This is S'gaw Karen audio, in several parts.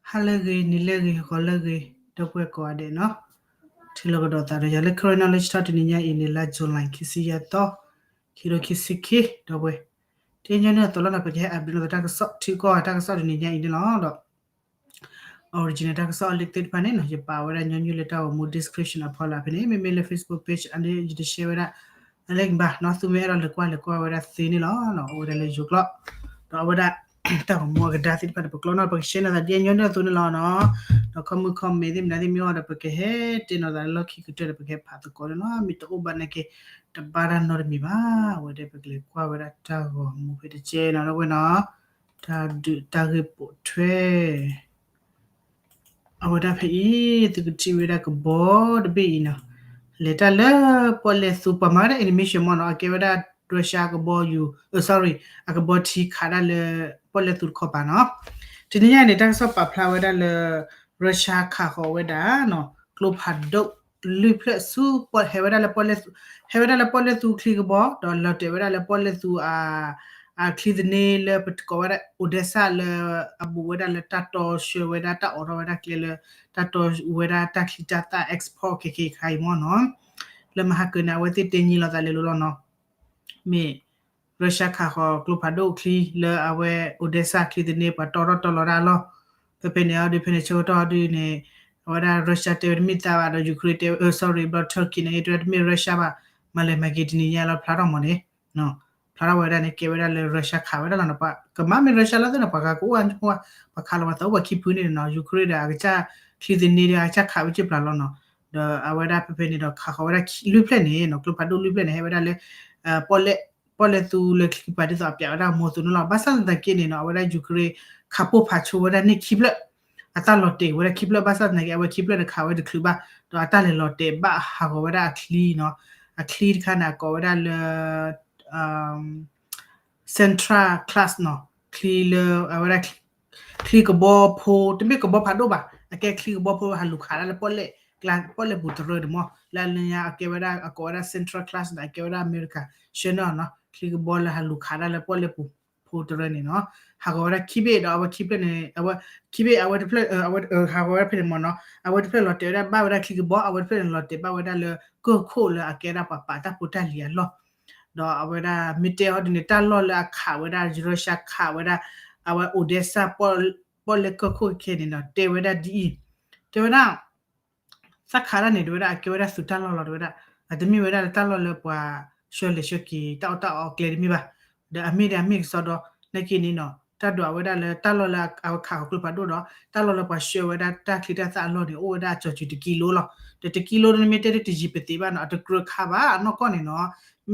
ဟါလၢအဂ့ၤ နံၤလၢအဂ့ၤ ဂီၤလၢအဂ့ၤ ဒီပုၢ်ဝဲၢ်ကိးဂၤဒဲးနီၤ, ထံၣ်လိာ်ကဒီးသးဒီးယၤလၢ Karen Knowledge Talk တနံၤညါအံၤန့ၣ် လါ July ခံဆံယဲၢ်သီ, ခံကထိခံဆံခံ ဒီပုၢ်ဝဲၢ်, တညီနုၢ်အသိးလီၤနီၤ ပကဟဲ update လိာ်သးတၢ်ကစီၣ် ထံကီၢ်တၢ်ကစီၣ်တနံၤညါအံၤန့ၣ်လီၤဒီး original တၢ်ကစီၣ်အ link သ့ၣ်တဖၣ်န့ၣ်နီၤ ယပာ်ဝဲဒၣ်ညီနုၢ်လၢတၢ်ဂီၤမူ description အဖီလာ်ဖဲန့ၣ် မ့မ့ၢ်လၢ Facebook page အန့ၣ် ယတ share ဝဲဒၣ် link ဘၣ်နီၤ, သုမ့ၢ်အဲၣ်ဒိးလဲၤကွၢ်လဲၤကွၢ်ဝဲဒၣ်သ့န့ၣ်လီၤ, အိၣ်ဝဲဒၣ်လၢယိၤကျိာ်, ဒီးအဝဲဒၣ် တၢ်ဂီၤမူအကဒါသ့ၣ်တဖၣ်န့ၣ် ပကျိနီၤ ပက share လိာ်သးဒ်အညီနုၢ်အသိးန့ၣ်လီၤနီၤ, ဒီး comment comment သ့ၣ်မနုၤသ့ၣ်မ့ၢ်အိၣ်ဒီး ပကဟဲတဲလိာ်သးလၢလီၢ်ခံကတၢၢ်ဒီး ပကဟဲဖးသကိးန့ၣ်လီၤ, မ့ၢ်တအိၣ်ဘၣ်နာ်က့ တဘၣ်တၢ်နီတမံၤဘၣ်, အဝဲဒၣ်ပကလဲၤကွၢ်ဝဲဒၣ်တၢ်ဂီၤမူဖဲတကဲနီၤ ဒီပုၢ်ဝဲၢ်နီၤ, တၢ်ဒုးတၢ်ဂ့ၢ်ပိာ်ထွဲ အဝဲဒၣ်ဖဲအံၤ သုကထံၣ်ဝဲဒၣ်ကဘီတဘ့ၣ်အံၤနီၤ, လဲၤတၢ်လၢပီၣ်လဲၣ်သူ ပှၤမၤဝဲဒၣ် animation မ့ၢ်နီၤ, အကဲဝဲဒၣ် Russia ကဘီယူၤ sorry အကဘီထံခးဒၣ်လၢ ပီၣ်လဲၣ်သူတခီပၤနီၤ, တနံၤညါန့ၣ် တၢ်ကစီၣ်ပာ်ဖျါဝဲဒၣ်လၢ Russia ခးဃီၤဝဲဒၣ်နီၤ ကျိဖးဒိၣ်လွံၢ်ဖျၢၣ်ဆူ ဟဲဝဲဒၣ်လၢပီၣ်လဲၣ်သူ ဟဲဝဲဒၣ်လၢပီၣ်လဲၣ်သူချံကဘီ ဒီးလီၤတဲာ်ဝဲဒၣ်လၢပီၣ်လဲၣ်သူ အချံသန့လၢပကိးဝဲဒၣ် Odesa လၢအဘူးဝဲဒၣ်လၢတၢ်တီဆှၢဝဲဒၣ်တၢ်အိးထီၣ်ဝဲဒၣ်ကျဲလၢ တၢ်တီဝဲဒၣ်တၢ်ချံတၢ်သၣ် export ခဲခဲခါအံၤမ့ၢ်နီၤ, လၢမဟါကၢန့ၣ် အဝဲသ့ၣ်တဲညံလိာ်သးလဲၤလိာ်လီၤနီၤ, မ့ၢ် Russia ခးဃီၤကျိဖးဒိၣ်ချံလၢအဝဲ Odesa ချံသန့ပှၤတီထီၣ်တီလီၤတၢ်လီၢ်, ဖဲဖဲန့ၣ်အီၤဒုး ဖဲန့ၣ်ဆၢကတီၢ်အီၤဒုးန့ၣ် အဝဲဒၣ် Russia တဲဝဲတမ့ၢ်သးဘၣ်ဒီး Ukraine တဲဝဲ sorry ဘျီ Turkey န့ၣ် တဲဝဲတမ့ၢ် Russia ဘၣ်, မၤလဲၤမၤက့ၤတနံၤညါလီၤဖျါထီၣ်မ့ၢ်န့ၣ် ဖျါထီၣ်ဝဲဒၣ်န့ၣ် ကဲဝဲဒၣ်လၢ Russia ခးဝဲဒၣ်လီၤနီၤ, ပှၤကမၤမ့ၢ် Russia လီၤသ့ၣ်နီၤ ပှၤဂၤကအိၣ်အါ ပှၤခးလီၤပှၤသးအိၣ်ပှၤခံဖုန့ၣ်နီၤ, Ukraine ဒီးအကစၢ်ချံသန့ဒီးအကစၢ်ခးဝဲစ့ၢ်ပျၢ်လီၤနီၤ, ဒီးအဝဲဒၣ်ဖဲဖဲန့ၣ်ဒီးခးဃီၤဝဲဒၣ်လွံၢ်ဖျၢၣ်န့ၣ်နီၤ, ကျိဖးဒိၣ်လွံၢ်ဖျၢၣ်န့ၣ် ဟဲဝဲဒၣ်လၢ ပီၣ်လဲၣ်သူလၢချံကပၤဒ်သိးအပျးဝဲဒၣ်မိၢ်သူန့ၣ်လီၤ, ဘၣ်ဆၣ်သနာ်က့န့ၣ်နီၤ အဝဲဒၣ် Ukraine ခးပိၢ်ဖးဆိဝဲဒၣ်န့ၢ်ခံဖျၢၣ်, အတၢ်လီၤတဲာ်ဝဲဒၣ်ခံဖျၢၣ်, ဘၣ်ဆၣ်သနာ်က့ အဝဲခံဖျၢၣ်န့ၣ်ခးဝဲတချုးဘၣ်, ဒီးအတၢ်လဲၤလီၤတဲာ်ဘၣ်ဟးဂီၤဝဲဒၣ်အချံနီၤ, အချံတခါန့ၣ် အကိးဝဲဒၣ်လၢ Central Class နီၤ, ချံလၢအဝဲဒၣ် ချံကဘီဖိ, တမ့ၢ်ကဘီဖးဒိၣ်ဘၣ်, အကဲချံကဘီဖိဟးလူၤခးဒၣ်လၢပီၣ်လဲၣ်, ပီၣ်လဲၣ်ပူၤတရၢန့ၣ်မ့ၢ်, လၢအလၢညါအကဲဝဲဒၣ် အကိးဝဲဒၣ် Central Class န့ၣ် အကဲဝဲဒၣ်အမဲရကၤ ဆှၢန့ၢ်အီၤနီၤ, ချံကဘီလၢဟးလူၤခးဒၣ်လၢပီၣ်လဲၣ်ပူၤဖိတရၢန့ၣ်နီၤ, ဟးဂီၤဝဲဒၣ်ခံဘ့ၣ်ဒီးအဝဲခံဖျၢၣ်န့ၣ်, အဝဲခံဘ့ၣ်အဝဲတဖျၢၣ် အဝဲဟးဂီၤဝဲဒၣ်ဖဲန့ၣ်မ့ၢ်နီၤ, အဝဲတဖျၢၣ်လီၤတဲာ်ဝဲဒၣ်ဘၣ်ဝဲဒၣ်ချံကဘီ, အဝဲတဖျၢၣ်န့ၣ်လီၤတဲာ်ဘၣ်ဝဲဒၣ်လၢကၢၢ်ခိၣ်လၢအကဲဒၣ်ပှၤပာ်တၢ်ဖိတၢ်လံၤအလီၢ် ဒီးအဝဲဒၣ်မ့ၢ်တဲဟီဒ်န့ၣ် တၢ်လီၢ်လၢအခးဝဲဒၣ် Russia ခးဝဲဒၣ် အဝဲ Odesa ပီၣ်လဲၣ်ကၢၢ်ခိၣ်ခဲန့ၣ်နီၤ, တဲဝဲဒၣ်ဒ်အံၤ, တဲဝဲဒၣ် သးခးဒၣ်န့ၣ် တဲဝဲဒၣ် အကဲဝဲဒၣ်သုးတၢ်လီၢ်လီၤ တဲဝဲဒၣ်, အတမ့ၢ်ဝဲဒၣ်လၢတၢ်လီၢ်လၢပှၤဆှၢလဲၤဆှၢက့ၤ တၢ်အီၣ်တၢ်အီကျဲတမ့ၢ်ဘၣ်, ဒီးအမ့ၢ်ဒီးအမ့ၢ်ကစီဒီ နာ်က့န့ၣ်နီၤ, တၢ်ဒိးအဝဲဒၣ်လၢတၢ်လီၢ်လၢအဝဲခးဃီၤကျိဖးဒိၣ်ဒီး တၢ်လီၢ်လၢပှၤဆှၢဝဲဒၣ်တၢ်ချံတၢ်သၣ်အလီၢ်န့ၣ် အိၣ်ဝဲဒၣ်အကၠီၤစုၤတကံလိလီၤ, ဒီးတကံလိတမ့ၢ်တဲဒ်တယံာ်ပသ့ဘၣ်နီၤ, အတကြၢးခးဘၣ်အနီၢ်ကီၢ်န့ၣ်နီၤ,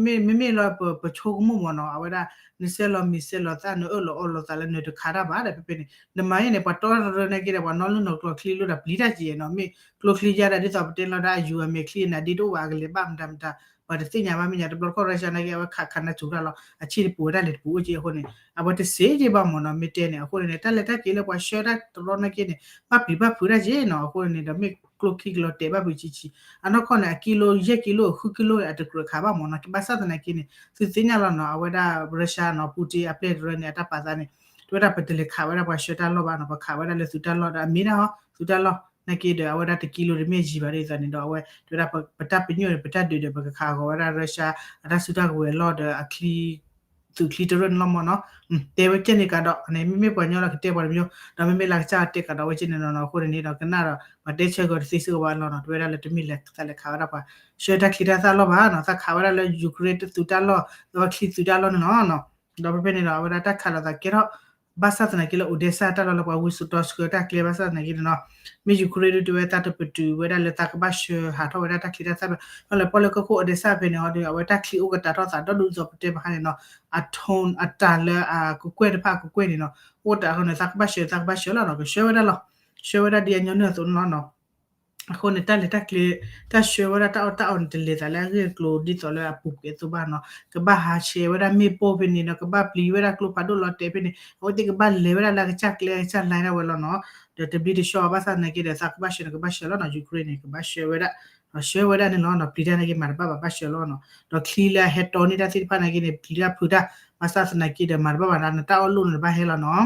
မ့မ့ၢ်လၢပဆိကမိၣ်မ့ၢ်နီၤ, အဝဲဒၣ် နဆဲးလီၤမံၤဆဲးလီၤသၣ် နအၢၣ်လီၤအီလီၤသးလၢနတခးတၢ်ဘၣ်ဒီး ဖဲဖဲန့ၣ် နမၤအံၤန့ၣ် ပှၤတီတရၢနာ်က့ဒီး ပှၤနီၣ်လၢနီၢ်ကျိချံလိဒီးပျံၤတၢ်က့ၤနီၤ, မ့ၢ်ကျိချံယါဒီး ဒ်သိးပတဲလီၤဒၣ်အယူၤအမဲာ်ချံအနါဒ့တအိၣ်ဘၣ် အကလဲၤဘၣ်မတၤမတၤ, ပှၤတသ့ၣ်ညါဘၣ်မ့ၢ်ညါ တဘျီတခီၣ် Russia နာ်က့ အဝဲခးခးနၢ်စူၤတၢ်လီၤ, အဆ့ၣ်တပူၤဝဲဒၣ်လဲၤတပူၤအိၣ်က့အဃိန့ၣ် အဝဲတစ့က့ဘၣ်မ့ၢ်နီၤ, မ့ၢ်တဲန့ၣ် အဃိန့ၣ် တၢ်လဲၤတၢ်က့ၤလၢပှၤဆှၢတၢ်တရီနာ်က့န့ၣ် ဘၣ်ပျံၤဘၣ်ဖုးတၢ်က့ၤနီၤ, အဃိန့ၣ်ဒီး မ့ၢ်ကျိချံကလီၤတဲာ်ဘၣ်ဖုးဆံးဆံး အနီၢ်ကီၢ်န့ၣ် အကံလိ ယဲၢ်ကံလိ ဃုကံလိန့ၣ် အတကြၢးခးဘၣ်မ့ၢ်နီၤ, ဘၣ်ဆၣ်သနာ်က့န့ၣ် သုသ့ၣ်ညါလီၤနီၤ, အဝဲဒၣ် Russia နီၤ Putin အပျဲၢ်တရၢန့ၣ် အတၢ်ပာ်သးန့ၣ် တဲဝဲဒၣ်ပတလဲၤခးဝဲဒၣ်ပှၤဆှၢတၢ်လီၢ်ဘၣ်နီၤ, ပခးဝဲဒၣ်လၢသုးတၢ်လီၢ်ဒီး အမ့ၢ်ဒၣ်ဟီ သုးတၢ်လီၢ် နာ်က့ဒီး အဝဲဒၣ်တကံလိတမ့ၢ်ယံၤဘၣ်ဒ်သိးန့ၣ်ဒီး အဝဲတဲဝဲဒၣ်ပတၢ်ပညိၣ်န့ၣ် ပတၢ်ဒုးဒီး ပကခးဂီၤဝဲဒၣ် Russia အတၢ်စုတၢ်ကဝဲၤအလီၢ်ဒီးအချံ သုးချံတရၢန့ၣ်လီၤမ့ၢ်နီၤ, တဲဝဲကဲန့ၣ်ကဒီးန့ၣ် မ့မ့ၢ်ပှၤကညီလီၤကတဲပှၤတမံၤ ဒီးမ့မ့ၢ်လၢကစၢ်တဲကဒီးဝဲကဲန့ၣ်နီၤ, အဃိန့ၣ်ဒီး ကနၣ်ဒီး ပှၤတဲဆၢကတီၢ်တသ့စ့ၢ်ကီးဘၣ်လီၤနီၤ, တဲဝဲဒၣ်လၢတမ့ၢ်လၢသးလဲၤခးဝဲဒၣ်ပှၤ ဆှၢတၢ်ချံတၢ်သၣ်လီၢ်ဘၣ်နီၤ, သးခးဝဲဒၣ်လၢ Ukraine သုးတၢ်လီၢ် ဒီးပှၤချံသုးတၢ်လီၢ်န့ၣ်လီၤ. ဒီးဖဲဖဲန့ၣ်ဒီး အဝဲဒၣ်တၢ်ခးလိာ်သးကဲထီၣ် ဘၣ်ဆၣ်သနာ်က့လၢ Odesa တၢ်လီၢ်လၢပှၤဝံစိာ်တီဆှၢတၢ်ကျဲဘၣ်ဆၣ်သနာ်က့န့ၣ်နီၤ, မ့ၢ် Ukraine ဒုးတဲဝဲသးတပတုာ်ဝဲဒၣ်လၢသးကဘၣ်ဆှၢဟးထီၣ်ဝဲဒၣ်တၢ်ချံတၢ်သၣ်ဘၣ်, ဒီးလၢပီၣ်လဲၣ်ကၢၢ်ခိၣ် Odesa ဖဲန့ၣ်ဟီဒီး အဝဲတၢ်ချံအိၣ်ကတၢၢ်ထီၣ်သးဒီဒူၣ်သိးပတဲဘၣ်ဟါန့ၣ်နီၤ, အ tone အတၢ်လၢအကကွဲၢ်တဖၣ်အကကွဲၢ်န့ၣ်နီၤ, အိၣ်တၢ်အဃိန့ၣ် သးကဘၣ်ဆှၢ သးကဘၣ်ဆှၢလီၤနီၤ, ကဆှၢဝဲဒၣ်လီၤ, ဆှၢဝဲဒၣ်ဒ်အညီနုၢ်အသိးန့ၣ်လီၤနီၤ. အဃိန့ၣ် တၢ်လဲၤတၢ်ကျဲ တၢ်ဆှၢဝဲဒၣ်တၢ်အီၣ်တၢ်အီန့ၣ် တလဲၤသးလၢအဂ့ၢ်အကျိၤဒ်သိးလၢအပူၤကွံာ်အသိးဘၣ်နီၤ, ကဘၣ်ဟးဆှဲးဝဲဒၣ်မ့ၣ်ပိၢ်ဖဲန့ၣ်နီၤ, ကဘၣ်ပျံၤဝဲဒၣ်ကျိဖးဒိၣ်လီၤတဲာ်ဖဲန့ၣ်, အဝဲသ့ၣ်ကဘၣ်လဲၤဝဲဒၣ်လၢအကစၢ်ကျဲအကစၢ် line ဒၣ်ဝဲလီၤနီၤ. ဒီးတဘျံးတဆှီဘၣ်ဆၣ်သနာ်က့ဒီး သးကဘၣ်ဆှၢန့ၣ် ကဘၣ်ဆှၢလီၤနီၤ, Ukraine န့ၣ် ကဘၣ်ဆှၢဝဲဒၣ်, ဒီးဆှၢဝဲဒၣ်န့ၣ်လီၤနီၤ, ပျံၤတၢ်နာ်က့မၤတဘၣ်ဘၣ် ဘၣ်ဆှၢလီၤနီၤ. ဒီးချံလၢအဟဲတီန့ၢ်တၢ်သ့ၣ်တဖၣ်နာ်က့န့ၣ် ပျံၤတၢ်ဖုးတၢ် ဘၣ်ဆၣ်သနာ်က့ဒီး မၤတဘၣ်ဘၣ်နၤ နတၢ်အီၣ်လိၣ်နတဘၣ်ဟဲလီၤနီၤ.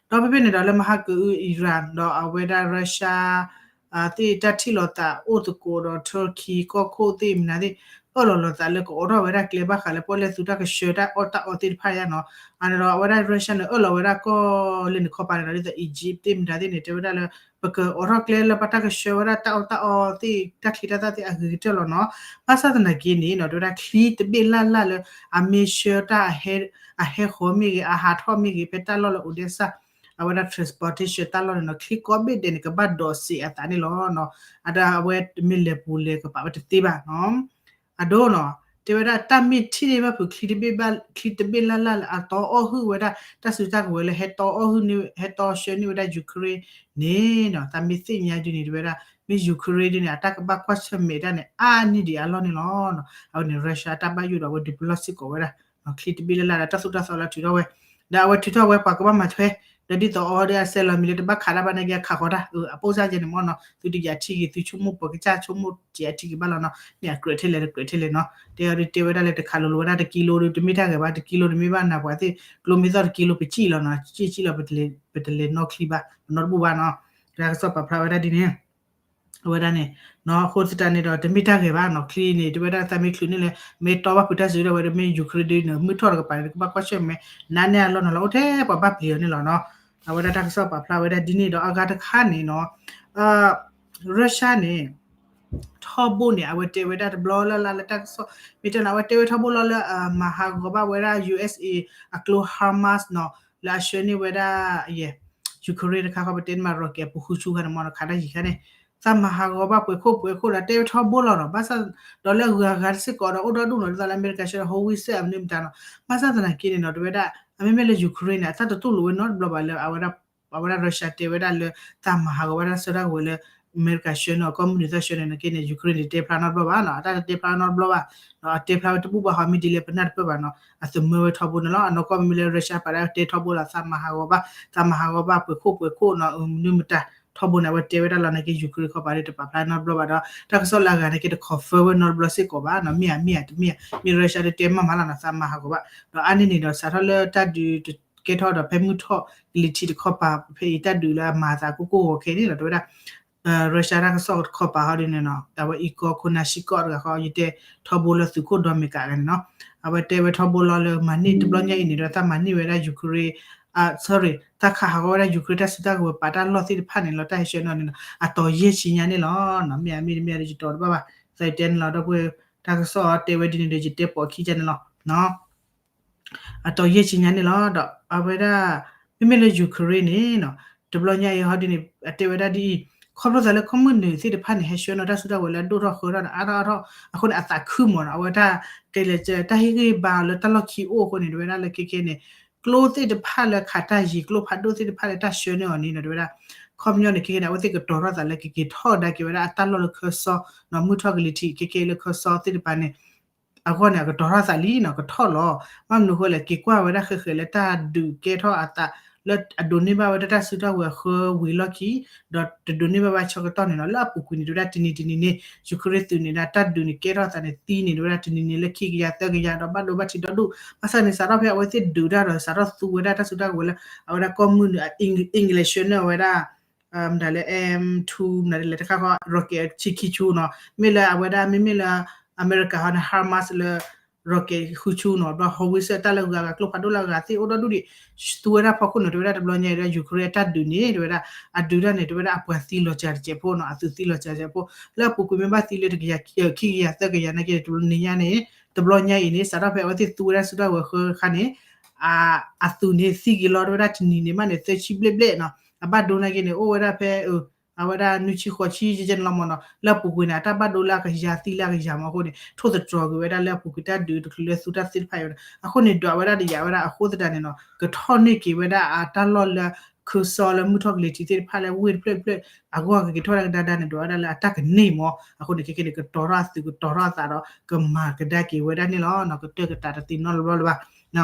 ဒီးဖဲဖဲန့ၣ်ဒီးလၢမဟါကအု Iran ဒီးအဝဲဒၣ် Russia သ့ၣ်တၢ်ထံၣ်လိာ်သးအိၣ်သကိးဒီး Turkey ကီၢ်ခိၣ်သ့ၣ်မနုၤသ့ၣ် အၢၣ်လီၤလိာ်သးလၢကအိးထီၣ်ဝဲဒၣ်ကျဲဘၣ်ဃးလၢပီၣ်လဲၣ်သူတၢ်ကဆှၢတၢ်အီၣ်တၢ်အီသ့ၣ်တဖၣ်ယါနီၤ. အန့ၣ်ဒီးအဝဲဒၣ် Russia န့ၣ် အၢၣ်လီၤဝဲဒၣ်ကီၢ်လၢနခီပၤန့ၣ်ဒီး ဒ်သိး Egypt သ့ၣ်မနုၤသ့ၣ်န့ၣ် တဲဝဲဒၣ်လၢ ပကအိးထီၣ်ကျဲလၢပတၢ်ကဆှၢဝဲဒၣ်တၢ်အီၣ်တၢ်အီသ့ၣ် တၢ်ချံတၢ်သၣ်သ့ၣ်အဂ့ၤကတၢၢ်လီၤနီၤ. ဘၣ်ဆၣ်သနာ်က့န့ၣ်နီၤ တဲဝဲဒၣ်ချံတဘ့ၣ်လၢ်လၢ်လၢ အမ့ၢ်ဆှၢတၢ် အဟဲဃီၤမ့ၢ်ဂ့ၤ အဟးထီၣ်မ့ၢ်ဂ့ၤ ဖဲတၢ်လီၢ်လၢ Odesa အဝဲဒၣ် transportation တၢ်လီၢ်န့ၣ်နီၤ ချံကိးဘ့ၣ်ဒဲးန့ၣ် ကဘၣ်ဒိးစံးအသးန့ၣ်လီၤနီၤ. အဒၣ်အဝဲမ့ၢ်လဲၤပူၤလဲၤကပာ်ဝဲတသ့ဘၣ်နီၤ. အဒိနီၤ တဲဝဲဒၣ်တၢ်မ့ၢ်ထံၣ်န့ၢ်ဘၣ်ဖုးချံတဘ့ၣ်ဘၣ် ချံတဘ့ၣ်လၢ်လၢ်လၢအတီအီၣ်ဟုၣ်ဝဲဒၣ် တၢ်စုတၢ်ကဝဲၤလၢဟဲတီအီၣ်ဟုၣ်န့ၢ် ဟဲတီဆှၢန့ၢ်ဝဲဒၣ် Ukraine န့ၣ်နီၤ တၢ်မ့ၢ်သ့ၣ်ညါဒ်န့ၣ် တဲဝဲဒၣ် မ့ၢ် Ukraine ဒ်န့ၣ် အတၢ်ကဘၣ်ကွၢ်ဆၢၣ်မဲာ်တၢ်န့ၣ် အါန့ၢ်ဒံးအလီၢ်န့ၣ်လီၤ. အဝဲန့ၣ် Russia တၢ်ဘၣ်ယိၣ်ဒီးအဝဲဒုးပလီၢ်စ့ၢ်ကီးဝဲဒၣ် ချံတဘ့ၣ်လၢ်လၢ်ဒီးတၢ်သိၣ်တၢ်သီလၢထုးထီၣ်ဝဲ ဒီးအဝဲထုးထီၣ်ဝဲပှၤကဘၣ်မၤထွဲ ဒီးဒ်သိးအီၤဒီးအစဲးလီၤမံၤလၢတဘၣ်ခးတၢ်ဘၣ်နာ်က့အခးဃီၤတၢ် အပိၢ်စၢ်ယဲန့ၣ်မ့ၢ်နီၤ သုတယာ်ထံဂ့ၤ သုဆိကမိၣ်ပကစၢ်ဆိကမိၣ်တယာ်ထံဂ့ၤဘၣ်လီၤနီၤ မ့ၢ်အကြၢးထဲလဲၣ်တကြၢးထဲလဲၣ်နီၤ တဲအီၤဒုးတဲဝဲဒၣ်လၢတခးလိၤလိၤဝဲဒၣ်တကံလိဒုး တမ့ၢ်တၢ်ဂဲၤဘၣ် တကံလိန့ၣ်မ့ၢ်ဘၣ်နၤပှၤသ့ၣ် ကျိမ့ၢ်သီၣ်တကံလိပစံၣ်လီၤနီၤ စံၣ်စံၣ်လီၤ ပတလဲၤနီၣ်ချံဘၣ် ပနီတဘူၣ်ဘၣ်နီၤ တၢ်ကစီၣ်ပာ်ဖျါဝဲဒၣ်ဒ်န့ၣ် အဝဲဒၣ်န့ၣ် အဃိသတးန့ၣ်ဒီး တမ့ၢ်တၢ်ဂဲၤဘၣ်နီၤ ချံန့ၣ် တဲဝဲဒၣ်သးမ့ၢ်ချုးန့ၢ်လၢ မ့ၢ်တီဘၣ်ဖုးတၢ်စုဒီးဝဲဒၣ်မ့ၢ် Ukraine ဒ်န့ၣ် မုၢ်ထီၣ်တကပၤန့ၣ် ကဘၣ်ကွၢ်ဆၢၣ်မဲာ် နါန့ၢ်အလီၢ်နီၤလီၤ အိၣ်ထဲပှၤဘၣ်ပျံၤအီၤန့ၣ်လီၤနီၤ အဝဲဒၣ်တၢ်ကစီၣ်ပာ်ဖျါဝဲဒၣ်ဒ်န့ၣ်ဒီးအဂၤတခါန့ၣ်နီၤ Russia န့ၣ် ထီဘိန့ၣ် အဝဲတဲဝဲဒၣ်တဘျီလၢ်လၢ်လၢတၢ်ကစီၣ် မ့ၢ်တဲနီၤ အဝဲတဲဝဲထီဘိလီၤလၢ မၤဟးဂီၤဘၣ်ဝဲဒၣ် ယူၢ်အ့ၣ်အ့ အကျိ Hamas နီၤ လၢအဆှၢန့ၢ်ဝဲဒၣ် ယဲ Ukraine တခါဃီ ပတဲန့ၣ်မး rocket အပူၤဃုဆူခါန့ၣ်မ့ၢ်နီၤ ခးတၢ်ယံၤခါန့ၣ် သးမၤဟးဂီၤဘၣ်ပှဲၤခိၣ်ပှဲၤခိၣ်ဒီးတဲဝဲထီဘိလီၤနီၤ ဘၣ်ဆၣ်ဒီးလၢအဂၤဂၤတစ့ၢ်ကီးဒီးအိၣ်ဒီဒူၣ်နီၤ ဒ်သိးလၢအမဲရကၤဆှၢဒီး howitzer အမနုၤမတၤနီၤ ဘၣ်ဆၣ်သနာ်က့န့ၣ်နီၤ တဲဝဲဒၣ် အမ့မ့ၢ်လၢ Ukraine န့ၣ် အတၢ်တတူၢ်လိာ်ဝဲနီတဘျီဘၣ်လၢ အဝဲဒၣ် အဝဲဒၣ် Russia တဲဝဲဒၣ်လၢ သးမၤဟးဂီၤဝဲဒၣ်ဆၢတၢ်ကဝဲၤလၢ အမဲရကၤဆှၢန့ၢ်အီၤ ကီၢ်မုၢ်နုာ်သၢဆှၢန့ၣ် နာ်က့န့ၣ် Ukraine န့ၣ် တတဲဖျါနီတဘျီဘၣ်နီၤ အတၢ်တတဲဖျါနီတဘျီဘၣ် အတဲဖျါဝဲတဘူၣ်ဘၣ်ဟီ မ့ၢ်ဒ်လဲၣ်ပနၢ်တပၢၢ်ဘၣ်နီၤ အသမၢဝဲထီဘိန့ၣ်လီၤ အနီၢ်ကီၢ်မ့မ့ၢ်လၢ Russia ပာ်ဒၣ်တဲထီဘိလီၤ သးမၤဟးဂီၤဘၣ် သးမၤဟးဂီၤဘၣ်ပှဲၤခိၣ်ပှဲၤခိၣ်နီၤ မနုၤမတၤ ထီဘိန့ၣ် အဝဲတဲဝဲဒၣ်လီၤ နာ်က့ Ukraine ခီပၤဒီးတပာ်ဖျါနီတဘျီဘၣ်ဒီး တၢ်ကစီၣ်လၢအဂၤနာ်က့ တ confirm ဝဲနီတဘျီစ့ၢ်ကီးဘၣ်နီၤ မ့ၢ်ဧါမ့ၢ်ဧါတမ့ၢ်ဧါ မ့ၢ် Russia ဒီးတဲမးမးလီၤနီၤ သးမၤဟးဂီၤဘၣ် ဒီးအါန့ၢ်န့ၣ်ဒီး စးထီၣ်လၢတၢ်ဒုးကဲထီၣ်ဒီးဖဲမုၢ်ထီၣ်ကလံၤထံးတခီပၤ ဖဲအံၤတၢ်ဒုးလၢအမၤအသးကိၢ်ကိၢ်ဂီၤခဲန့ၣ်ဒီး တဲဝဲဒၣ် Russia တၢ်ကစီၣ်တခီပၤဟီဒ်န့ၣ်နီၤ အဝဲအံၤကီၢ်ခိၣ်နၢ်ဆံကီၢ်တဂၤဃီ ယတဲထီဘိလၢသုးခိၣ်ဒီမ့ၢ်ကးဂၤန့ၣ်နီၤ အဝဲတဲဝဲထီဘိလီၤလၢမၤန့ၢ်တဘျီညါအံၤန့ၣ်ဒီး သးမၤန့ၢ်ဝဲဒၣ် Ukraine အ sorry သးခးဟးဂီၤဝဲဒၣ် Ukraine တၢ်စုတၢ်ကဝဲၤပာ်တၢ်လီၢ်သ့ၣ်တဖၣ်န့ၣ်လီၤ တၢ်ဟဲဆှၢန့ၢ်အီၤန့ၣ်နီၤ အတီၤယဲၢ်ဆံညါန့ၣ်လီၤ မ့ၢ်ဧါမ့ၢ်တမ့ၢ်ဒီးယတီၤတဘၣ်ဘၣ် သးတဲန့ၣ်လီၤ ဒီပုၢ်ဝဲၢ် တၢ်ကစီၣ်တဲဝဲဒ်န့ၣ်ဒီး ယတဲပိာ်ခံကန့ၣ်လီၤ အတီၤယဲၢ်ဆံညါန့ၣ်လီၤ ဒီးအဝဲဒၣ် မ့မ့ၢ်လၢ Ukraine န့ၣ်နီၤ တဘျီညါအံၤဟီဒ်န့ၣ် အတဲဝဲဒၣ်ဒ်အံၤ ခီဖျိသးလၢကီၢ်မုၢ်နုာ်သ့ၣ်တဖၣ်န့ၣ် ဟဲဆှၢန့ၢ်တၢ်စုတၢ်ကဝဲၤလၢအဒိၣ်ထီၣ်ဃၢထီၣ်န့ၣ် အါထီၣ်အါထီၣ် အဃိန့ၣ် အသးခုမးနီၤ အဝဲတၢ်ကဲလဲၣ် တၢ်ဟ့ၣ်ဂံၢ်ဘါအီၤလၢတၢ်လီၢ်ခံအိၣ်အဃိန့ၣ် တဲဝဲဒၣ်လၢခဲခဲန့ၣ် ကျိသ့ၣ်တဖၣ်လၢခးတၢ်ယံၤ ကျိဖးဒိၣ်သ့ၣ်တဖၣ်လၢတၢ်ဆှၢန့ၢ်အီၤန့ၣ်နီၤ တဲဝဲဒၣ် ခီပညီန့ၣ် ခဲခဲန့ၣ် အဝဲသ့ၣ်ကတီၤထီၣ်သးလၢကက့ၤထီၣ်ကဒါက့ၤဝဲဒၣ်အတၢ်လီၢ်လၢခၢၣ်စီ နီၤ မုၢ်ထီၣ်ကလံၤထံးခဲခဲလၢခၢၣ်စီသ့ၣ်တဖၣ်န့ၣ် အဂီၢ်န့ၣ် အကတီၤထီၣ်သးလံနီၤ ကထီၣ်လီၤ ဘၣ်မနုၤအဃိလဲၣ် က့ၤကွၢ်ဝဲဒၣ်ဃဲးဃဲးလၢတၢ်ဒုးကဲထီၣ်အသး လၢအဒိးန့ၢ်ဘၣ်ဝဲဒၣ်တၢ်စုတၢ်ကဝဲၤအဃၢဝံၤလီၢ်ခံ ဒီးတဒိးန့ၢ်ဘၣ်ဘၣ်ဆၢကတီၢ်န့ၣ်နီၤ လၢအပူၤကွံာ်န့ၣ် တဲဝဲဒၣ်တနံၤတနံၤန့ၣ် ယူၤခရ့ၣ်သုးန့ၣ်ဒီး တၢ်ဒုးန့ၣ်ကဲထီၣ်သးန့ၣ်သံန့ၣ် တဲဝဲဒၣ်တနံၤန့ၣ်လၢခံကယၤသၢကယၤဒီးဘၣ်ဒိဘၣ်ထံးဒီဒူၣ် ဘၣ်ဆၣ်န့ၣ် စးထီၣ်ဖဲအဝဲသ့ၣ်ဒုးတၢ်ဒီး စးထီၣ်သူဝဲဒၣ်တၢ်စုတၢ်ကဝဲၤလၢ အဝဲဒၣ်ကီၢ်မုၢ်န့ၣ် English ဆှၢန့ၢ်ဝဲဒၣ် မတၤလဲၣ် M two မတၤလဲၣ်တခါဃီ rocket ဆံခံဆူနီၤ မ့ၢ်လၢအဝဲဒၣ် မ့မ့ၢ်လၢ အမဲရကၤဟီန့ၣ် HIMARS လၢ rocket ဃုဆူနီၤ ဒီး howitzer တၢ်လၢဂၤဂၤ ကျိဖးဒိၣ်လၢဂၤသ့ၣ်အိၣ်ဒီဒူၣ်ဒံး သူဝဲဒၣ်ဖီခိၣ်န့ၣ် တဲဝဲဒၣ်တဘျီညါအံၤဒီး ယူၤခရ့ၣ်အတၢ်ဒုးန့ၣ် တဲဝဲဒၣ် အဒုးတၢ်န့ၣ် တဲဝဲဒၣ်အပှၤသံလီၤစှၤတစဲးဖိနီၤ အသုးသံလီၤစှၤတစဲးဖိ လၢအပူၤကွံာ်မ့ၢ်ဘၣ်သံလၢတကယၤ ခံကယၤသၢကယၤနာ်က့ တဘျီညါန့ၣ် တဘျီညါအံၤန့ၣ် စးထီၣ်ဖဲအဝဲသ့ၣ်သူဝဲဒၣ်စုတၢ်ကဝဲၤဃၢခါန့ၣ် အသုးန့ၣ်သံက့ၤလီၤ တဲဝဲဒၣ်တနံၤန့ၣ်မးန့ၣ် သၢဆံဘျဲၣ်ဘျဲၣ်နီၤ အဘၣ်ဒိနာ်က့န့ၣ် အိၣ်ဝဲဒၣ်ဖဲ အဝဲဒၣ်နွံဆံဃိးဆံယဲၢ်ကဲန့ၣ်လီၤမ့ၢ်နီၤ လၢအပူၤကွံာ်န့ၣ် အတၢ်ဘၣ်ဒိလၢအကယၤသံလၢအကယၤမ့ၢ်အဃိန့ၣ် ထိၣ်သတြီၤကွံာ်ဝဲဒၣ်လၢအပူၤကွံာ်တၢ်ဒုးတချုးလၢသူတၢ်သ့ၣ်တဖၣ်အံၤဝဲဒၣ် အဃိန့ၣ် ဒွးဝဲဒၣ်တယာ်ဝဲဒၣ်အဃိသတးန့ၣ်နီၤ ကထီၣ်န့ၢ်က့ၤဝဲဒၣ်အတၢ်လီၢ်လၢ ခၢၣ်စီလၢမုၢ်ထီၣ်ကလံၤထံးသ့ၣ်တဖၣ်လၢဝ့ၢ်တဖျၢၣ်တဖျၢၣ် အဂီၢ်ကက့ၤထီၣ်ဝဲဒၣ်ကဒါဒါန့ၣ် ဒွးဝဲဒၣ်လၢအတၢ်ကန့ၢ်မ့ၢ် အဃိန့ၣ် ခဲခဲန့ၣ် ကတီၤထီၣ်အသုးကတီၤထီၣ်အသးဒီး ကမၤကဒါက့ၤဝဲဒၣ်န့ၣ်လီၤ ကတၢၢ်ကတးတသ့နီတဘျီလၢၤဘၣ်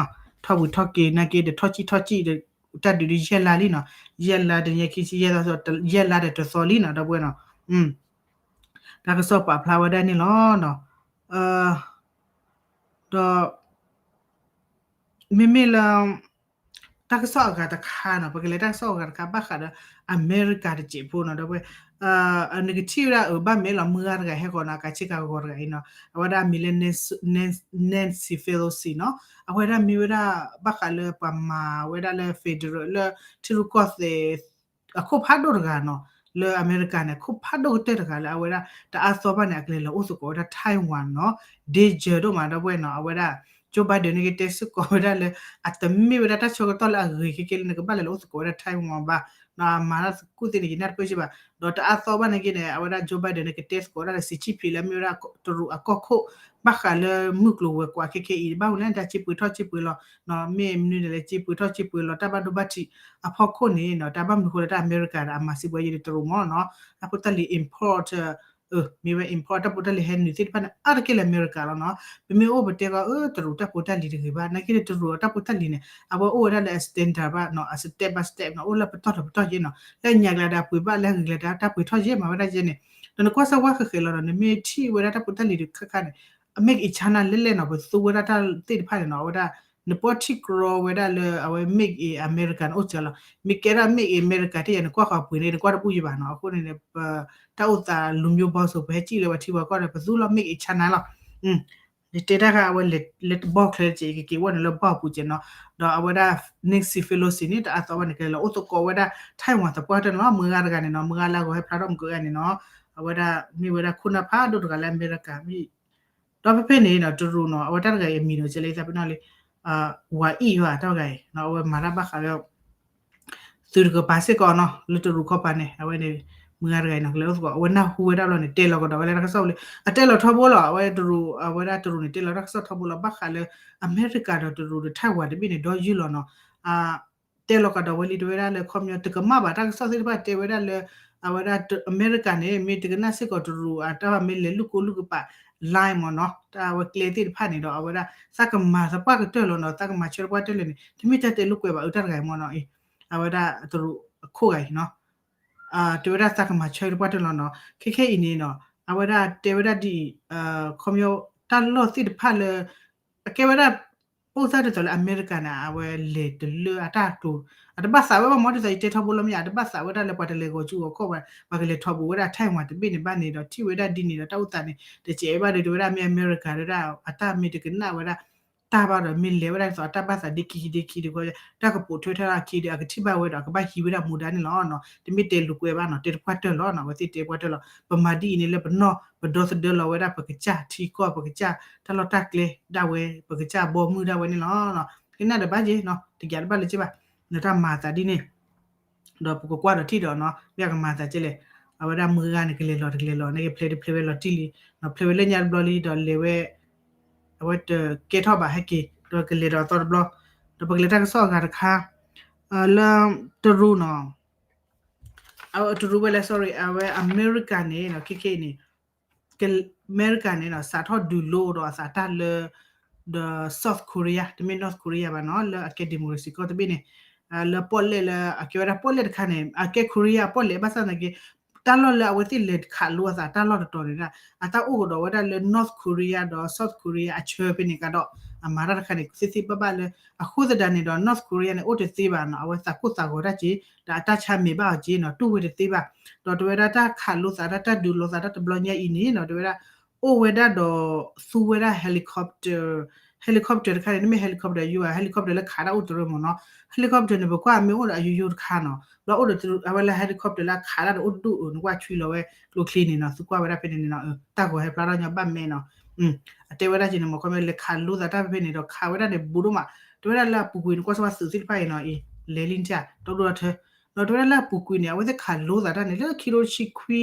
ထီၣ်ဝံၤထီၣ်က့ၤနာ်က့ဒီး ထီၣ်ကံၣ်ထီၣ်ကံၣ်ဒီး တၢ်ဒုးဒ်ယဲၢ်လါလံနီၤ ယဲၢ်လါတနံၤခံဆံယဲၢ်သီ ယဲၢ်လါဒီးတသီလံနီၤ ဒီပုၢ်ဝဲၢ်နီၤ တၢ်ကစီၣ်ပာ်ဖျါဝဲဒၣ်န့ၣ်လီၤ ဒီး မ့မ့ၢ်လၢ တၢ်ကစီၣ်အဂၤတခါနီၤ, ပကလဲၤတၢ်ကစီၣ်အဂၤတခါ ဘၣ်ဃးဒီးအမဲရကၤတစဲးဖိနီၤ, ဒီပုၢ်ဝဲၢ်, နကထံၣ်ဝဲဒၣ်အဘၣ်မ့ၢ်လီၤ မုၢ်ဂၤတဂၤဟဲဃီၤနီၤ, အကးဆ့ကၤဂီၤတဂၤအံၤနီၤ, အဝဲဒၣ်မံၤလၢ Nancy Pelosi နီၤ, အဝဲဒၣ်မ့ၢ်ဝဲဒၣ် ဘၣ်ဃးလၢပှၤမၤဝဲဒၣ်လၢ federal လၢထံရူၢ်ကီၢ်သဲး အခိၣ်ဖးဒိၣ်တဂၤနီၤ, လၢအမဲရကၤန့ၣ် အခိၣ်ဖးဒိၣ်ကတၢၢ်တဂၤလၢအဝဲဒၣ် တအါသီဘၣ်န့ၣ် အကလဲၤလီၤအိၣ်သကိးဝဲဒၣ် Taiwan နီၤ, danger ဒိၣ်မး ဒီပုၢ်ဝဲၢ်နီၤ, အဝဲဒၣ် Joe Biden န့ၣ်ကတဲစ့ၢ်ကီးဝဲဒၣ်လၢ အတမ့ၢ်ဝဲဒၣ်တၢ်ဆၢကတီၢ်လၢအဂ့ၤခဲကဲလၢနကဘၣ်လဲၤလီၤအိၣ်သကိးဝဲဒၣ် Taiwan ဘၣ်, နီၤ, အမၤတၢ်သကိးသ့ၣ်န့ၣ် ယနၢ်တပၢၢ်စ့ၢ်ဘၣ်, ဒီးတအါသီဘၣ်န့ၣ်က့န့ၣ် အဝဲဒၣ် Joe Biden န့ၣ် ကတဲသကိးဝဲဒၣ်လၢ Xi Jinping လၢမ့ၢ်ဝဲဒၣ်တရူးအကီၢ်ခိၣ် ဘၣ်ဃးလၢမုၢ်ကျိၤဝဲၤကွာ်ခဲကဲအံၤ ဘၣ်မနုၤလဲၣ် တၢ်စ့ပှ့ၤထီၣ်စ့ပှ့ၤလီၤ, နီၤ, မ့ၢ်မနုၤလဲၣ် စ့ပှ့ၤထီၣ်စ့ပှ့ၤလီၤ တၢ်ဘၣ်ဒိဘၣ်ထံးအဖီခိၣ်န့ၣ်နီၤ, တၢ်ဘၣ်မနုၤဃိလၢတၢ်အမဲရကၤဒီး အမၤစ့ပှ့ၤယဲန့ၣ် တရူးမ့ၢ်နီၤ, တၢ်ဖိတၢ်လံၤ import မ့ၢ်ဝဲ import တၢ်ဖိတၢ်လံၤဟဲနုာ်သ့ၣ်တဖၣ်န့ၣ် အါတက့ၢ်လၢအမဲရကၤလီၤနီၤ, ပမ့ၢ်အိၣ်ပတဲကီး အၢ တရူးတၢ်ဖိတၢ်လံၤတဂ့ၤဘၣ်, နာ်က့န့ၣ် တရူးအတၢ်ဖိတၢ်လံၤန့ၣ် အဝဲအိၣ်ဝဲဒၣ်လၢအ standard ဘၣ်နီၤ, အ step by step နီၤ, အိၣ်လၢပတီၢ်ထီၣ်ပတီၢ်ယဲနီၤ, လၢညါကျါဒီးအပှ့ၤဘၣ် လၢအဂ့ၤကျါဒီးတၢ်ပှ့ၤထီၣ်ယဲမၤဝဲဒၣ်ယဲန့ၣ်, ဒီးနကွၢ်စၢ်ဝါဃဲးဃဲးလီၤနီၤ, နမ့ၢ်ထံၣ်ဝဲဒၣ်တၢ်ဖိတၢ်လံၤတခါခါန့ၣ် အ made in China လဲၣ်လဲၣ်နီၤ, ပသူဝဲဒၣ်တၢ်သ့ၣ်တဖၣ်န့ၣ်နီၤ, အဝဲဒၣ် နပီထံၣ်ကြီဝဲဒၣ်လၢအဝဲ made in America န့ၣ်အိၣ်စၢၤလီၤ, မ့ၢ်ကဲထီၣ် made in America တယဲ နကွၢ်ဃီၤပှ့ၤန့ၣ် နကွၢ်တဘူၣ်ယဲဘၣ်နီၤ, အဃိန့ၣ် ပတၢ်အိၣ်သးလူမျိုးပေါင်းစုံ ပဟဲစံၣ်လၢပှၤထံပှၤကီၢ်ဒီး ပသူလီၤ made in China လီၤ, ယတဲတၢ်ခါ အဝဲလဲၤတဘီၣ်ချၢတစဲး ယကက့ၤဝဲနုာ်လၢဘီၣ်ပူၤကဲနီၤ, ဒီးအဝဲဒၣ် Nancy Pelosi န့ၣ် တအါသီဘၣ်န့ၣ် ကလဲၤလီၤအိၣ်သကိးဝဲဒၣ် Taiwan သပှၢ်တၢၢ်န့ၣ်လီၤ, မုၢ်ဂၤတဂၤန့ၣ်နီၤ, မုၢ်ဂၤလၢအဂီၤဟဲဖျါထီၣ်မုၢ်ကဂၤန့ၣ်နီၤ, အဝဲဒၣ်မ့ၢ်ဝဲဒၣ်ခိၣ်နၢ်ဖးဒိၣ်တဂၤလၢအမဲရကၤမ့ၢ်, ဒီးဖဲဖဲန့ၣ်နီၤ တရူးနီၤ အဝဲတၢ်တဂၤအံၤအမံၤနီၤ ကဲလၢသးပ့ၤနီၣ်လံ ဝၤအံၣ်ယွၤတၢ်တဂၤအံၤနီၤ, အဝဲမၤတၢ်ဘၣ်ဃးလၢ သုးတကပၤစ့ၢ်ကီးနီၤ လၢတရူးခီပၤန့ၣ် အဝဲန့ၣ် မုၢ်ဂၤတဂၤအံၤနီၤ ကလဲၤအိၣ်သကိး အဝဲနၢ်ဟူဝဲဒၣ်ဘျီန့ၣ် တဲလီၤကဒီးဝဲလၢတၢ်ကစီၣ်ပူၤလံ အတဲလီၤထီဘိလီၤ အဝဲတရူး အဝဲဒၣ်တရူးန့ၣ် တဲလီၤတၢ်ကစီၣ်ထီဘိလီၤ ဘၣ်ဃးလၢ အမဲရကၤဒီးတရူးဒီး Taiwan တဘ့ၣ်န့ၣ် ဒီယုၢ်လီၤနီၤ, တဲလီၤကဒီးဝဲလံ တဲဝဲဒၣ်လၢခီပညီ တကမၣ်ဘၣ် တၢ်ကစီၣ်သ့ၣ်တဖၣ်တဲဝဲဒၣ်လၢ အဝဲဒၣ်အမဲရကၤန့ၣ် မ့ၢ်တကနၣ်စ့ၢ်ကီးတရူး အတၢ်မ့ၢ်လဲၤလူၢ်ကိလူၢ်ကပာ် line မ့ၢ်နီၤ တၢ်အဝဲကျဲသ့ၣ်တဖၣ်န့ၣ်ဒီး အဝဲဒၣ်သးကမၤသပှၢ်ကတၢၢ်လီၤနီၤ သးကမၤဆၢတပှၢ်တၢၢ်လၢန့ၣ် တမ့ၢ်တၢ်တဲလိာ်ကွဲဘၣ် အတၢ်တဂၤအံၤမ့ၢ်နီၤ အဝဲဒၣ်တရူးအခိၣ်ဂၤအံၤ တဲဝဲဒၣ်သးကမၤဆၢတပှၢ်တၢၢ်လီၤနီၤ ခဲခဲအံၤန့ၣ်နီၤ အဝဲဒၣ်တဲဝဲဒၣ်ဒ်အံၤ ခီပညီ တၢ်လီၢ်သ့ၣ်တဖၣ်လၢ အကဲဝဲဒၣ် အိၣ်သးဒ်သိးလၢအမဲရကၤန့ၣ် အဝဲလဲၤတလၢအတၢ်တိၤ အတဘၣ်သးဝဲဘၣ်မ့ၢ်ဒ်သိးယတဲထီဘိလီၤမ့ၢ် အတဘၣ်သးဝဲဒၣ်လၢပှၤတလဲၤဂီၤဆူဂီၤခီၣ်ဝဲ ပှၤကလဲၤထီၣ်ပူၤဝဲဒၣ် Taiwan တဘ့ၣ်န့ၣ်ဘၣ်န့ၣ်ဒီး ထံၣ်ဝဲဒၣ်ဒ်န့ၣ်ဒီးတၢ်အိၣ်သးန့ၣ် တစဲးဘၣ်ဒီး တဲဝဲဒၣ်မ့ၢ်အမဲရကၤဒၣ် အတၢ်မ့ၢ်တကနၣ်ဝဲဒၣ် တၢ်ဘၣ်ဒီး မ့ၢ်လဲၤဝဲဒၣ်ဒ်သိးအတၢ်ဘၣ်သးဒ့ခံဒ့ခံဒီး တၢ်ကပိာ်ထွဲထီၣ်အခံဒီး အကထံၣ်ဘၣ်ဝဲဒီး အကဘၣ်ဟံးဝဲဒၣ်မူဒါန့ၣ်လီၤ. တမ့ၢ်တဲလိာ်ကွဲဘၣ်နီၤ တဲတပှၢ်တၢၢ်လီၤ အဝဲသ့ၣ်တဲပှၢ်တၢၢ်လီၤ ပမၤဒ်အံၤန့ၣ်လၢပနီၢ် ပဒီသဒၢလီၤဝဲဒၣ် ပကစၢ်ထံကီၢ် ပကစၢ်တၢ်လီၢ်တၢ်ကျဲဒၣ်ဝဲ ပကစၢ်ဘီမုၢ်ဒၣ်ဝဲန့ၣ်လီၤ. ကနၣ်ဒီးဘၣ်ယ့နီၤ တကးတဘၣ်လၢက့ဘၣ် နတၢ်မၤသးဒ်န့ၣ် ဒီးပကကွၢ်ဒီးထံၣ်ဒီးနီၤ မ့ၢ်အကမၤသးကဲလဲၣ် အဝဲဒၣ်မုၢ်ဂၤန့ၣ် ကလဲၤလီၤတကလဲၤလီၤ န့ၣ်ကဖျဲးတဖျဲးဝဲလီၤတံၢ်လံ ဖျဲးဝဲလၢညါတဘျီလံ ဒီးလဲၤဝဲ အဝဲတကဲထီၣ်ဘၣ်ဟဲက့ၤ ဒီးကလဲၤဒီးအသီတဘျီ ဒီးပကလဲၤတၢ်ကစီၣ်အဂၤတခါ လၢတရူးနီၤ တရူးဝဲလဲၣ် sorry အဝဲအမဲရကၤန့ၣ် ခဲခဲအံၤန့ၣ် အမဲရကၤန့ၣ် စးထီၣ်ဒုးလိဒီးအသးတၢ်လၢ ဒီး South Korea တမ့ၢ် North Korea ဘၣ်နီၤ လၢအကဲ democracy ကီၢ်တဘ့ၣ်န့ၣ် လၢပီၣ်လဲၣ်လၢ အကဲဝဲဒၣ်ပီၣ်လဲၣ်တခါန့ၣ် အကဲ Korea ပီၣ်လဲၣ် ဘၣ်ဆၣ်သနာ်က့ တၢ်လီၢ်လၢအဝဲသ့ၣ်လဲၤခးလိအသးတၢ်လီၢ်တတီၤန့ၣ် အတၢ်အိၣ်ကဒီးဝဲဒၣ်လၢ North Korea ဒီး South Korea အဆၢဖဲန့ၣ်ကဒီး အမၤတၢ်တခါန့ၣ် သ့သ့ဘၣ်ဘၣ်လၢ အဃိသတးန့ၣ်ဒီး North Korea န့ၣ် အိၣ်တသ့ဘၣ်နီၤ အဝဲသးကိၢ်သးဂီၤတၢ်က့ ဒီးအတၢ်ဆါမ့ၤဘၣ်အီၤက့နီၤ တူၢ်ဝဲတသ့ဘၣ် ဒီးတဲဝဲဒၣ်တၢ်ခးလိသးတၢ် တၢ်ဒုးလိသးတၢ်တဘျီညါအံၤန့ၣ်နီၤ တဲဝဲဒၣ် အိၣ်ဝဲဒၣ်ဒီး သူဝဲဒၣ် helicopter helicopter တခါန့ၣ် တမ့ၢ် helicopter ယိၤဧါ helicopter လၢခးတၢ်အိၣ်တရၢမ့ၢ်နီၤ helicopter န့ၣ် ပကွၢ်မ့ၢ်အိၣ်ဒီးအယိယိတခါနီၤ ဘျီအိၣ်ဒီးအဝဲလၢ helicopter လၢအခးတၢ်ဒီးအိၣ်တဒူၣ်အၢ နကွၢ်ဆွံလီၤဝဲ ကျိချံန့ၣ်နီၤ သူကွၢ်ဝဲဒၣ်ဖဲန့ၣ်န့ၣ်နီၤ တၢ်ဂီၤဟဲဖျါထီၣ်ညီဘၣ်မဲနီၤ အတဲဝဲဒၣ်က့န့ၣ် မ့ၢ်ခီမ့ၢ်လဲၤခးလိသးတၢ်ဖဲဖဲန့ၣ်ဒီး ခးဝဲဒၣ်န့ၣ် ဘူးဒိၣ်မး တဲဝဲဒၣ်လၢအပူၤကွံာ်န့ၣ် ကွၢ်စၢၤဝဲသုးသ့ၣ်တဖၣ်အံၤနီၤအံၤ လဲၤလံနထံၣ် တဒိၣ်ထၢ ဒီးတဲဝဲဒၣ်လၢအပူၤကွံာ်န့ၣ် အဝဲသ့ၣ်ခးလိသးတၢ်န့ၣ် လၢခံထိတဆံခွံ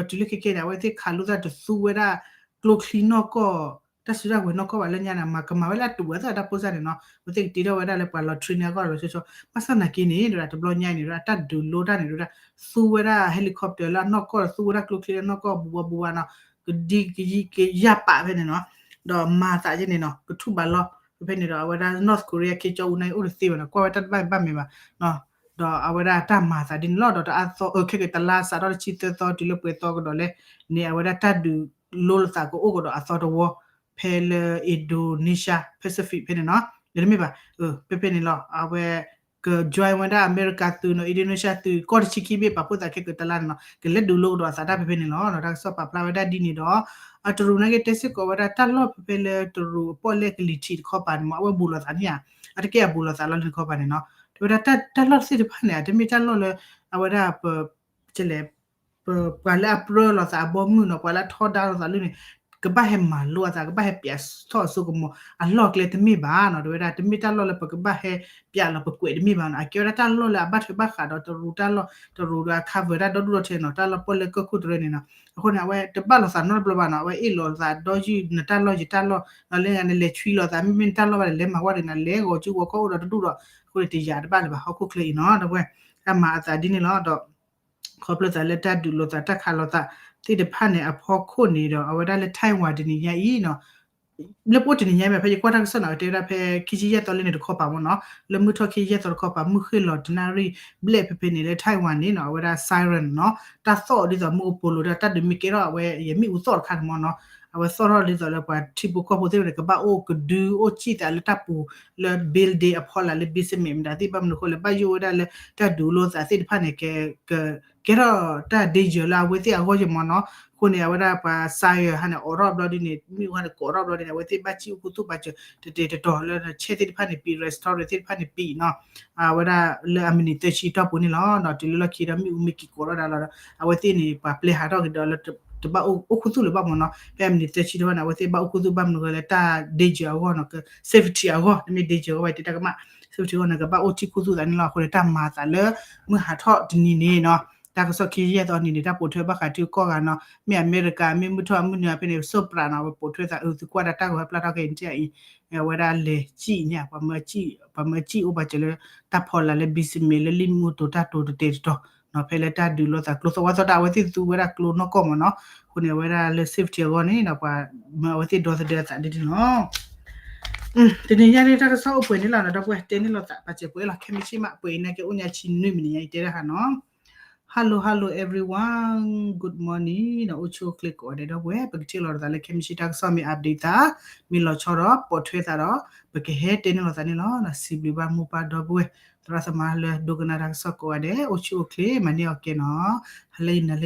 ဒီးတုၤလၢခဲကဲန့ၣ် အဝဲသ့ၣ်ခးလိသးတသူဝဲဒၣ် ကျိချံနီၢ်ကီၢ် တၢ်စုတၢ်ဝဲၤနီၢ်ကီၢ်ဘၣ်လၢညါန့ၣ် မၤကမၤဝဲလၢအတူၢ်ဝဲသ့ၣ်အတၢ်ဖိစၢ်န့ၣ်နီၤ အဝဲသ့ၣ်ကတ့ထီၣ်ဝဲဒၣ်လၢပှၤလီၤ train န့ၣ်အဂီၢ်လီၤဆီဆီ ဘၣ်ဆၣ်သနာ်က့န့ၣ် တဘျီညါအံၤန့ၣ် တၢ်ဒုးလိတၢ်န့ၣ် သူဝဲဒၣ် helicopter လၢအနီၢ်ကီၢ် သူဝဲဒၣ်ကျိချံလၢနီၢ်ကီၢ် ဘူးဝါဘူးဝါနီၤ ကဒံကယံကယၢ်ပာ်ဖဲန့ၣ်နီၤ ဒီးမၤသးကဲန့ၣ်နီၤ ကထူၣ်ဘးလီၤ ဖဲဖဲန့ၣ်ဒီး အဝဲဒၣ် North Korea ခ့ကၠီအူန့ၣ် အိၣ်တသ့ဘၣ်နီၤ ကွၢ်ဝဲတၢ်တဘၣ်ဘၣ်မ့ၢ်ဘၣ် ဒီးအဝဲဒၣ်တၢ်မၤသးဒ်န့ၣ်လီၤ ဒီးတအါသီ ခဲကတလါစးထီၣ်တဆံသၢသီတုၤလၢပှဲၤသီကဒီးလဲၣ်န့ၣ် အဝဲဒၣ်တၢ်ဒုးလိလီၤသးကအိၣ်ကဒီးအသီတဝီ ဖဲလၢ Indonesia Pacific ဖဲန့ၣ်နီၤ ဒီးတမ့ၢ်ဘၣ်, ဖဲဖဲန့ၣ်လီၤ အဝဲ က join ဝဲဒၣ်အမဲရကၤသုးနီၤ Indonesia သုး ကီၢ်တဆံခံဘ့ၣ် ပာ်ဖှိၣ်သးခဲကတလါန့ၣ်နီၤ ကလဲၤဒုးလိအီၤဒီးအသးတၢ်ဖဲဖဲန့ၣ်လီၤ. တၢ်ကစီၣ်ပာ်ဖျါဝဲဒၣ်ဒ်န့ၣ်ဒီး အတရူးနာ်က့တဲစ့ၢ်ကီးဝဲဒၣ်တၢ်လီၢ်ဖဲဖဲလၢတရူးအပီၣ်လဲၣ်ကလံၤထံးတခီပၤန့ၣ်မ့ၢ် အဝဲဘူးလိာ်သးန့ၣ်ဧါ, အတက့ၢ်အဘူးလိာ်သးလီၤလၢတခီပၤန့ၣ်နီၤ. တဲဝဲဒၣ်တၢ်လီၢ်သ့ၣ်တဖၣ်န့ၣ် တမ့ၢ်တၢ်လီၢ်လၢ အဝဲဒၣ် ပ ပှၤလၢအပြၢလိာ်သးအဘီမုၢ်နီၤ ပှၤလၢအထီဒါလိာ်သးလၢန့ၣ် ကဘၣ်ဟဲမၤလိအသး ကဘၣ်ဟဲပၠးထီၣ်အစိကမီၤ အလီၢ်ကျဲတမ့ၢ်ဘၣ်နီၤ. တဲဝဲဒၣ်တမ့ၢ်တၢ်လီၢ်လၢပကဘၣ်ဟဲပၠးလီၤပကွဲးတမ့ၢ်ဘၣ်နီၤ. အကဲဝဲဒၣ်တၢ်လီၢ်လၢအဘၣ်ထွဲဘၣ်ဃးဒီးတရူးတၢ်လီၢ် တရူးဒီးအ cover တၢ်ဒီဒူၣ်ဒီထၢနီၤ တၢ်လီၢ်ပီၣ်လဲၣ်ကီၢ်ခိၣ်တရၢန့ၣ်နီၤ. အဃိန့ၣ် အဝဲတဘၣ်လိာ်သးနီတဘျီဘၣ်နီၤ. အဝဲအ့ၣ်လိာ်သးဒီယုၢ် နတၢ်လီၢ်ယတၢ်လီၢ် လၢနလဲၤဆွံလိာ်သး မ့မ့ၢ်နတၢ်လီၢ်ဘၣ်ဒီး လဲၤမၤဝဲဒီးနလဲၤဂီၤစုဂီၤခီၣ်အိၣ်ဒီးတဒူၣ်ဒီး အဃိန့ၣ်တယာ်တဘၣ်လၢၤဘၣ် ဟီၣ်ခိၣ်ချၢအံၤနီၤ. ဒီပုၢ်ဝဲၢ် အမၤအသးဒ်န့ၣ်လီၤဒီး ခီဖျိသးလၢတၢ်ဒုးလိာ်သးတၢ်ခးလိာ်သးသ့ၣ်တဖၣ်န့ၣ် အဖီခိၣ်န့ၣ်ဒီး အဝဲဒၣ်လၢ Taiwan တနံၤညါအံၤနီၤ လၢပအိၣ်တနံၤညါမ့ၢ် ဖဲယကွၢ်တၢ်ကစီၣ်နီၤ တဲဝဲဒၣ်ဖဲခံဆံယဲၢ်သီလၢန့ၣ်တခီပၤမ့ၢ်နီၤ လၢမုၢ်ထီၣ်ခံဆံယဲၢ်သီတခီပၤ မုၢ်ဃ့ၢ်လီၤတနၣ်ရံၣ်ဘျဲၣ်ဖဲဖဲန့ၣ်လၢ Taiwan န့ၣ်နီၤ အဝဲဒၣ် siren နီၤ တၢ်သီၣ်ဒ်သိးမုၢ်ကပိာ်လိၤဒီး တၢ်ဒုးမ့ၢ်ကဲထီၣ်အဝဲ ယမ့ၣ်အူသီၣ်တခါန့ၣ်မ့ၢ်နီၤ အဝဲသီၣ်ထီၣ်ဒ်သိးလၢပှၤထံဖိကီၢ်ဖိသ့ၣ်တဖၣ်န့ၣ် ကဘၣ်အိၣ်ကဒုအိၣ်စံၣ်သးလၢတၢ်ပူၤလၢ building အဖီလာ်လၢ basement မတၤသ့ၣ် ဘၣ်မနုၤအဃိလဲၣ် ဘၣ်ယိၣ်ဝဲဒၣ်လၢတၢ်ဒုးလိာ်သးသ့ၣ်တဖၣ်န့ၣ် က ကဲထီၣ်တၢ် danger လၢအဝဲသ့ၣ်အဂီၢ်ယမ့ၢ်နီၤ. အဃိန့ၣ် အဝဲဒၣ်ပှၤ siren ဟါန့ၣ် အိးထီၣ်ဘျီဒ်န့ၣ် မ့ၣ်အူဟါန့ၣ် ကိးထီၣ်ဘျီဒ်န့ၣ် အဝဲသ့ၣ်ဘၣ်စံၣ်အိၣ်ခူသူၣ်ပာ်စၢၤ တတဲာ်တတီၤလၢ ဆဲသ့ၣ်တဖၣ်န့ၣ်ပံး restaurant သ့ၣ်တဖၣ်န့ၣ်ပံးနီၤ. အဝဲဒၣ်လၢအမံးနံးသၢဆံတီၢ်ပူၤန့ၣ်လီၤ. တုၤလၢလီၢ်ခံဒီးမ့ၣ်အူမ့ၢ်က့ၤကိးထီၣ်ဒၣ်လီၤဒီး အဝဲသ့ၣ်န့ၣ် ပှၤပျဲဟးထီၣ်က့ၤဒီးလၢ တဘၣ်အိၣ်ခူသူၣ်လၢၤဘၣ်မ့ၢ်နီၤ. ဖဲအမံးနံးသၢဆံတဖၣ်န့ၣ် အဝဲသ့ၣ်ဘၣ်အိၣ်ခူသူၣ်ဘၣ်မနုၤအဃိလဲၣ် တၢ် danger အဂီၢ်နီၤ က safety အဂီၢ် တမ့ၢ် danger အဂီၢ်ဘၣ် တဲတၢ်ကမၣ် safety အဂီၢ်န့ၣ် ကဘၣ်အိၣ်ထံခူသူၣ်သးန့ၣ်လီၤ. အဃိန့ၣ် တၢ်မၤအသးလၢ မုၢ်ဟးထီၣ်တနံၤန့ၣ်နီၤ တၢ်ကစီၣ်ခံဆံယဲၢ်သီနံၤန့ၣ် တၢ်ပိာ်ထွဲဘၣ်ဃးထံကီၢ်ဂၤနီၤ မ့ၢ်အမဲရကၤ မ့ၢ်မုၢ်ထီၣ်အမုၢ်နံၤဖဲန့ၣ် စီၣ်ပြးနီၤ အဝဲပိာ်ထွဲသး အသုကွၢ်ဒၣ်တၢ်ဂီၤဖဲပျၢ်ထီၣ်ခဲအံၤန့ၣ် အဝဲဒၣ်လဲၤစံၣ်န့ၣ် ပှၤမၢစံၣ်အိၣ်ပာ်စၢၤလၢ တၢ်ဖီလာ်လၢ basement လၢလံာ်မူတိၤတၢ်တိၤတတဲာ်တတီၤနီၤ ဖဲလၢတၢ်ဒုးလိာ်သးကျိသီၣ်ဝါသီၣ်တၢ် အဝဲသ့ၣ်သူဝဲဒၣ်ကျိနီၢ်ကီၢ်မ့ၢ်နီၤ. အဃိန့ၣ် အဝဲဒၣ်လၢ safety အဂီၢ်န့ၣ်ဒီး ပှၤမၢအဝဲသ့ၣ်ဒီသဒၢအသးဒ်န့ၣ်လီၤ. တနံၤညါန့ၣ် တၢ်ကစီၣ်အိၣ်ပှဲၤန့ၣ်လီၤနီၤ ဒီပုၢ်ဝဲၢ် တဲန့ၢ်လိာ်သး ပာ်စၢၤပှဲၤလီၤ ခဲမုၢ်ဆ့ၣ်မး ပှဲၤအံၤနာ်က့ အိၣ်ညါဆံနွံမံးနံးညါအံၤ တဲဒၣ်ဟါနီၤ. Hello hello everyone, good morning နီၤ အိၣ်ဆူၣ်အိၣ်ချ့ကိးဂၤဒဲး ဒီပုၢ်ဝဲၢ် ပကထံၣ်လိာ်သးလၢခဲမုၢ်ဆ့ၣ်တၢ်ကစီၣ်မ့ၢ် update သး မ့ၢ်လီၤဆီဒီး ပိာ်ထွဲသးဒီး ပကဟဲတဲန့ၢ်လိာ်သးန့ၣ်လီၤ. စံးဘျုးဘၣ်မိၢ်ပၢ်ဒီပုၢ်ဝဲၢ် သရၣ်သမါလၢဒိကနၣ်တၢ်ကစီၣ်ကိးဂၤဒဲး အိၣ်ဆူၣ်အိၣ်ချ့ မၤန့ၢ်အီၤကဲနီၤ ဟါလၢအံၤနၤ